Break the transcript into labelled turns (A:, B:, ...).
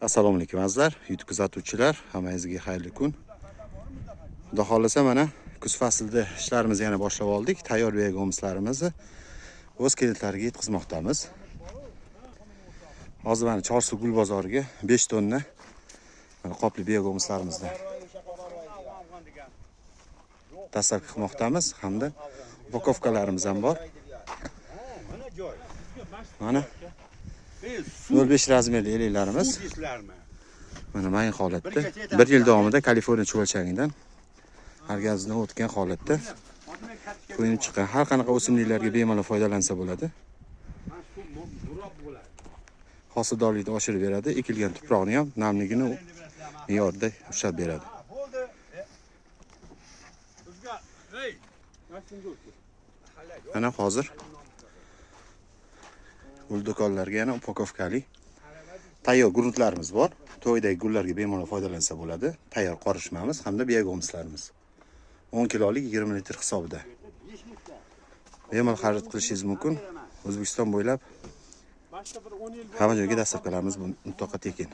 A: Assalomu alaykum, azizlar, YouTube kuzatuvchilar, hammangizga xayrli kun. Xudo xohlasa, mana kuz faslida ishlarimizni yana boshlab oldik. Tayyor biogumuslarimizni o'z klientlariga yetkazmoqdamiz. Hozir mana Chorsu gul bozoriga 5 tonna mana qopli biogumuslarimizni доставка qilmoqdamiz hamda упаковка larimiz ham bor. Mana 0,5 размер li elaklarimiz mana mayin holatda, bir yil davomida Kaliforniya chuvalchangidan organizmdan o'tgan holatda to'yinib chiqqan. Har qanaqa o'simliklarga bemalol foydalansa bo'ladi. Hosildorlikni oshirib beradi, ekilgan tuproqni ham namligini me'yorida ushlab beradi. Mana hozir gul do'konlarga yana упаковка li tayyor gruntlarimiz bor. To'ydagi gullarga bemalol foydalansa bo'ladi. Tayyor qorishmamiz hamda biogumuslarimiz. 10 kilolik 20 litr hisobida. Bemalol xarid qilishingiz mumkin. O'zbekiston bo'ylab hamma joyga доставка larimiz mutlaqo tekin.